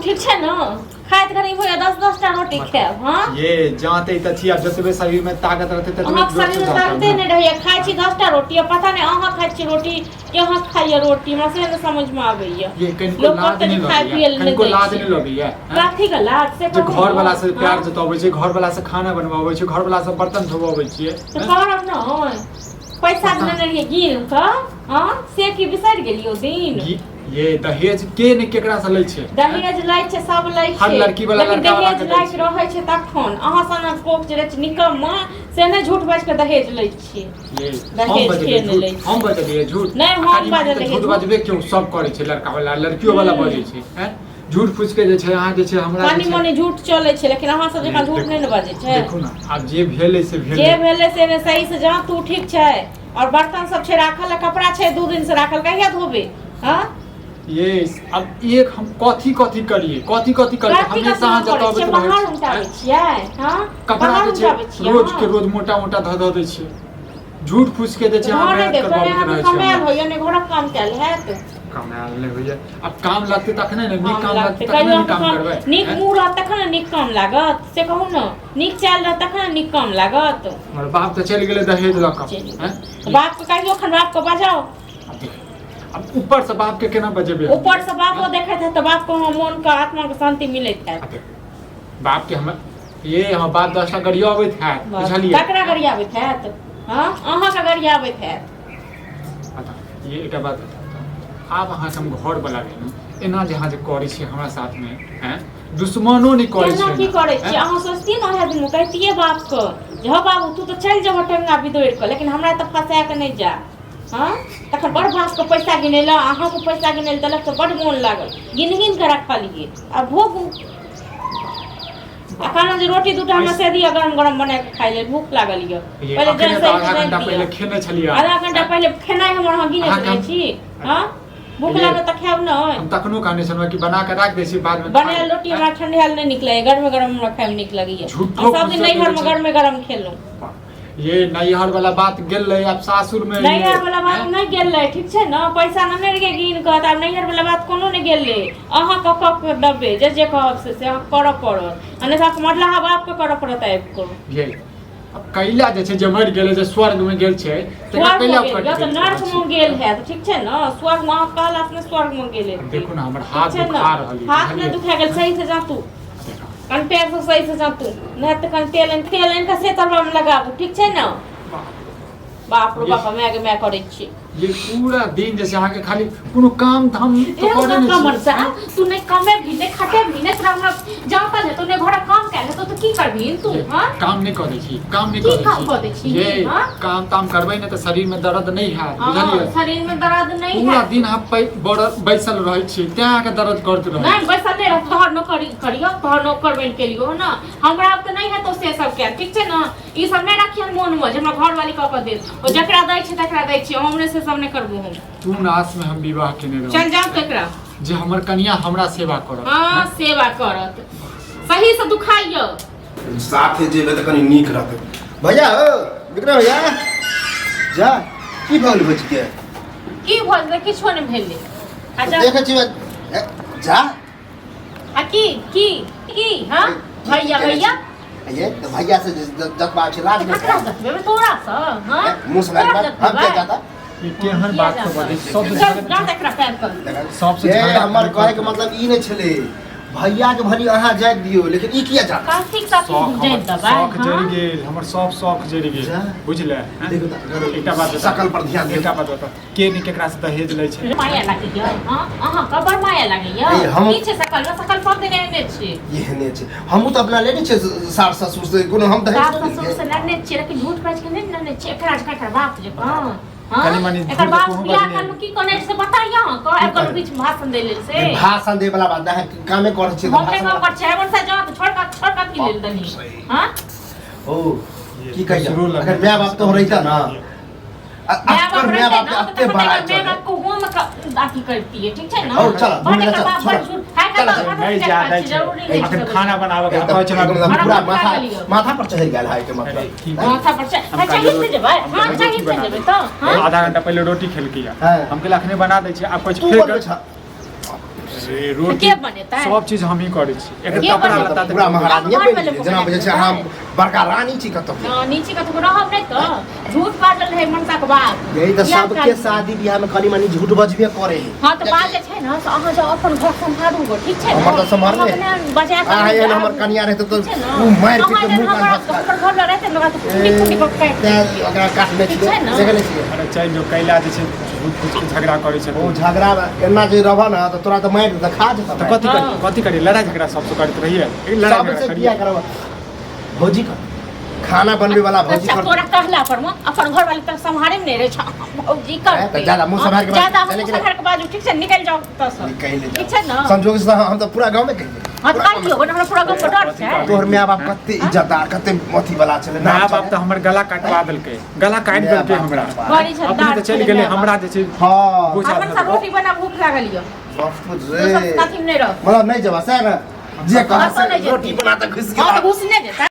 ठीक छै ने? खाइत घड़ी होइए 10 10 टा रोटी खायब। हँ, ये जाते तऽ छी, आब जतबे शरीर में ताकत रहतै ततबे अहाँके जोर से शरीर में जातै ताकते ने। नहि रहैए। खाइ छी 10 टा रोटी आ पता नहि अहाँ खाइ छी रोटी कि अहाँ खाइए रोटी, हमरा से नहि समझमे आबैए। ये कनिको लोक लाज कहतै नहि जे खाय लगैया? पियै लए नहि कनिको दै लाज छै। नहि लगैया, हैं? कथी के लाज से जे कहू घर ने? वाला से प्यार हँ? जतबै छै, घर वाला से खाना बनवाबै छै, घर वाला से बर्तन धोबाबै छियै, तऽ हैं? करब ने, पैसा देने रहियै गिन कऽ। हँ, से की बिसरि गेलियै ओ दिन? ये दहेज के ने केकरा से लै छै? दहेज लै छै, सब लै छै। हर लड़की वाला लेकिन लड़का वाला दहेज के दै लायक छै। रहै छै तखन। अहाँ सनक कोख जे रहै छै निकम्मा, से नहि झूठ बाजि कऽ दहेज लै छियै। ये हम दहेज बजलियै के नहि लै झूठ? छै। हम बजलियै झूठ? नहि, हम आ कनि मनि तऽ बजलियै झूठ झूठ। बजबे क्यों सब करै छै, लड़का वाला लड़कियो वाला बजै छै, हैं? झूठ फूस के जे छै अहाँ जे छै हमरा जे कनि छै मनि झूठ चलै छै, लेकिन अहाँ सब जकाँ झूठ नहि ने बजै छै। देखू ने, आब जे भेलै से जे भेलै। भेलै से ने सही से जहाँ तू ठीक छै। और बर्तन सब छै राखल आ कपड़ा छै 2 दिन से राखल, कहिया धोबे? हँ, ये अब एक हम कथी कथी करिए, कथी कथी करिए? कथी हमेशा कथी अहाँ करै जतऽ छियै? अबैत रहै बाहर छी, उमटाबै आँय? छियै? हँ, कपड़ा बाहर जे छै उमटाबै छियै? रोज के हँ, रोज मोटा मोटा धऽ धऽ दै छियै, झूठ फूस के जे छै अहाँ घर नहि मेहनत देखबै करबाबैत अहाँके रहै छी। कमायल हमरा होइया ने घरक काम कयल हैत? कमायल नहि होइया, आब काम लगतै तखने ने नीक काम काम लागतै लगतै तखने कहियो ने काम अहाँके करबै। नीक आँय? मुँह रहत तखन ने नीक काम लागत, से कहू ने? नीक चालि रहत तखन ने नीक काम लागत। हमर बाप तऽ चलि गेलै दहेज लऽ कऽ। चलि आँय? गेलै बापके, कहियो एखन बापके बजाउ। आब देख, आब ऊपरसँ बापके केना बजेबै हम? ऊपरसँ बापो देखैत हैत तऽ बापके अहाँ मोनके आत्माके शान्ति मिलैत हैत। आ देख, बापके हमर, ये हमर बाप 10 टा गड़ियो अबैत हैत, बुझलियै? ककरा गरियाबैत हैत? हँ, अहाँके गरियाबैत हैत। अच्छा, ये एकटा बात बताउ तऽ, आब अहाँके हम घर वाला भेलहुँ, एना जे अहाँ जे करै छियै हमरा साथमे, आँय, दुश्मनो नहि करै केना छै की एना, करै छियै? आँय? अहाँ सोचतियै ने, ओएह दिन कहितियै बापके जे हौ बाबू, तू तऽ चलि जेबह टेंगा बिदोरि कऽ, लेकिन हमरा तऽ फंसा कऽ नहि जा। हँ, तखन बड़ बापके पैसा गिनेलक, अहाँके पैसा गिनेल देलक तऽ बड़ मोन लागल, गिन गिन कऽ रखलियै। आ भोगू। आ कहलहुँ जे रोटी दूटा हमरा से दिअ गरम गरम बना कऽ खाइ लेल, भूख लागल यऽ। ये पहिले अखने जहन तऽ सही आधा से घंटा राखि पहिले दिअ। खेने छलियै। आधा घंटा पहिले खेनाइ हमर अहाँ गिनैत अहाँके रहै हम छी? हँ, भूख ये लागत तऽ खायब नहि? हम तखनो कहने छलहुँ कि बना कऽ राखि दै छी, बादमे खा बनायल लेब। रोटी हमरा ठंडायल नहि नीक लगैए, गरमे गरम हमरा खायमे नीक लगैए। झूठो हम सब दिन फूसो के जे नैहरमे छै गरमे गरम खेलहुँ। ये नैहर वाला बात गेलै, आब सासुर मे एलियै। नैहर वाला बात आँय? नहि गेलै, ठीक छै ने? पैसा नेने रहियै गिन कऽ, तऽ आब नैहर वाला बात कोनो नहि गेलै। अहाँ कऽ कऽ के देबै, जे जे कहब से से अहाँ करऽ पड़त, आ नहि तऽ अहाँके मरलाहा बापके करऽ पड़त आबि कऽ। ये आब कैला जे छै, जे मरि गेलै, जे स्वर्ग मे गेल छै, तकरा स्वर्ग कैला मे गेल कटि यऽ तऽ गेल नर्क रहल मे छी? गेल हैत, ठीक छै ने? स्वर्ग मे अहाँ कहला से नहि स्वर्ग मे गेल आब हेतै। देखू ने, हमर ठीक हाथ छै ने? दुखा रहल यऽ, हाथ नहि बुझलियै? दुखा गेल, सही से जातू। देखू। कनि पैर से सही से जातू, नहि तऽ कनि तेल आनि, तेल आनि कऽ से तरवा मे लगाबू, ठीक छै ने? बाप रो बाप, माय गे माय करै छी। ये पूरा दिन जे छै अहाँके खाली कोनो काम धाम तऽ एहन करै नहि कमर छी। से तू नहि कमेबही, नहि खटेबही, नहि तोरा हमरा जातल हेतौ, नहि घरक काम कयल हेतौ, तऽ की करबही तू? ये हँ, काम नहि करै छी, काम नहि की करै काम छी। कऽ दै छी? ये हँ? काम ताम करबै ने तऽ शरीर मे दर्द नहि हैत। हँ, बुझलियै? शरीर मे दर्द नहि पूरा हैत। दिन अहाँ बैसल रहै छी, तें अहाँके दर्द करैत रहै। नहि बैसल नहि रहत, तोहर नौकरी करियो, तोहर नौकर बनि के लियो ने। हमरा आब तऽ नहि हेतौ से सब कयल, ठीक छै ने? ई सब नहि रखियन मोन मे जे हमरा घरवाली कऽ कऽ देत। ओ जकरा दै छै तकरा दै छियै, हमरे से सब नहि करबो हम। कोन आस मे हम विवाह केने रहौं? चल जाउ तकरा जे हमर कनिया हमरा सेवा करत। हँ, सेवा करत, सही से दुखाइयो। साथे जेबै तऽ कनि नीक रहतै। भैया हो, विक्रम भैया, जा की भऽ गेलै बच्ची के? की भऽ गेलै? किछो नहि भेलै। आ जा। देखै छी ए, जा। आ की की की? हाँ भैया, भैया। ये तऽ भैया से जतबा छै लाज नहि ककरा जतबेबै? तोरा सँ? हाँ, मुँह से तोरा बात हम जतबेबै? क्या जाता। ई केहन बात सब बजै छी? सबसँ चल झगड़ा जा तऽ एकरा पैर कर। सबसँ ये झगड़ा हमर कहै के मतलब ई नहि छलै, भैया के भली अहाँ जाइत दियौ, लेकिन ई किया जाता? कथी कथी शौक जाइत हमर देबै? शौक हाँ? जरि गेल, हमर सब शौक जरि गेल। जा। बुझले हैं? देखू तऽ अगर एकटा बात बताउ। शकल पर ध्यान दियौ। एकटा बात बताउ, के ने केकरा से दहेज लै छै? माया लागैया? हाँ, अहाँ के बड़ माया लागैया। ए, हम- की छै सकल मे? सकल सब दिन एहने छै। एहने छै। हमहूँ तऽ अपना लेने छियै सास ससुर से, कोनो हम दहेज सास नहि ससुर लेलियै। से लड़ने छियै, लेकिन झूठ बाजि के नहि लड़ने छियै। एकरा जकाँ, एकर बाप जकाँ। हाँ? कनि मनि एकर झूठ बाप कहूँ बियाह बजने। काल मे की कहने छै से बताइए अहाँ के? आबि कऽ कहने? बीच मे भाषण दै लेल से ए, भाषण दै वाला बात नहि, अहाँ कामे करै छियै तऽ हम नहि भाषण काम करै छियै। हमर से जात छोड़ कऽ, छोड़ कऽ की लेल दनी? हाँ, ओ की कहिया शुरू लग- अगर माय बाप तो रहिता ना, माय बाप अकर माय रहितै बाप ने के तऽ एते तखन बड़ा एकर माय चले। बाप को होम अथी करतियै, ठीक छै ने? औ चल, बड़ घुमै लए एकर चल, बाप बड़ छोड़। झूठ हाय चल, कतऽ चल। कतऽ नहि चारि जा पाँच दै छै, छै। जरूरी नहि अखन छै। खाना बनाबऽ के एकदम कहै छै एकदम हमरा पूरा भूख माथा लागल यऽ। माथा पर चढ़ि गेल है के अरे, मतलब। की माथा पर छै। हम हाँ, काल्हि चाहिए से रोटी- जेबै। हम हाँ, काल्हि चाहिए रोटी से बना जेबै देबै। तऽ। हाँ, आधा घंटा पहिले रोटी खेलकै या। हाँ। हम कहलियै अखने बना दै छी, आब कहै छै तू फेर बनबै छह? अरे रोटी के बनेतै? सब चीज हमही करै छी एकर के कपड़ा बनेतै? लत्ता पूरा महारानिये घर बनि मे गेलियै। लोक जेना बुझै छै अहाँ बड़का रानी छी कतौ के। हँ, नीचे कतहु रहब नहि तऽ झूठ बाजल रहै मनसा के बाप यही तऽ बियाह सबके काल मे। शादी बियाह में कनी मनी झूठ बजबे करे है। हँ तऽ बात जे छै ने से अहाँ जाउ अपन घर सम्हारू गो ठीक छै ने हमर तऽ सम्हारले। हम अपने बजा कऽ अहाँ एहन आबू। हमर कनिया रहतै तऽ ठीक छै ने? ओ मारि पीट अहाँ के एहन मुँह कान हमर भसका हमर घर लग रहतै ने ओकरा तऽ कुटी कुटी कऽ काटि तें ओकरा काटने ठीक छियै छै ने? देखले छियै। अरे चलि जो कैला जे छै झूठ फूस के झगड़ा करै छै ओ झगड़ा एना जे रहबह ने तऽ तोरा तऽ मारि देतऽ खा जेतऽ तऽ कथी करी हँ। कथी करी लड़ाइ झगड़ा सबसँ करैत रहियै ई लड़ाइ झगड़ा सबसे करियै किया करब भौजी कर खाना बनबे वाला भौजी अच्छा कर तोरा कहला पर मे अपन घर वाले तऽ सम्हारे मे नहि रहै छौ भौजी कर हैं, तऽ ज्यादा मुँह सम्हारि के बाजू। ज्यादा मुँह चले कि नहि? सम्हारि के बाजू ठीक छै निकलि जाउ ओतऽ से निकलि जाउ। ठीक छै ने संजोग से हम तऽ पूरा गाँव में कहि देलियै। हँ तऽ काटियो हमरा पूरा गाँव के डर छै तोहर माय बाप कते इज्जतदार कते अथी वाला छलै माय नाम बाप तऽ हमर गला कटवा देलकै गला काटि माय देलकै बाप हमरा कटवा। बड़ी अपने छद्दार तऽ चलि गेलै हमरा जे छै हँ बोझा अपन सा रोटी बना भूख लागल यऽ बाप तू रे सब कथी मे नहि रह मतलब नहि जेबा सएह ने जे कह कतऽ नहि रोटी जेतै? बना तऽ घुसि हँ गेला तऽ घुसने जेतै।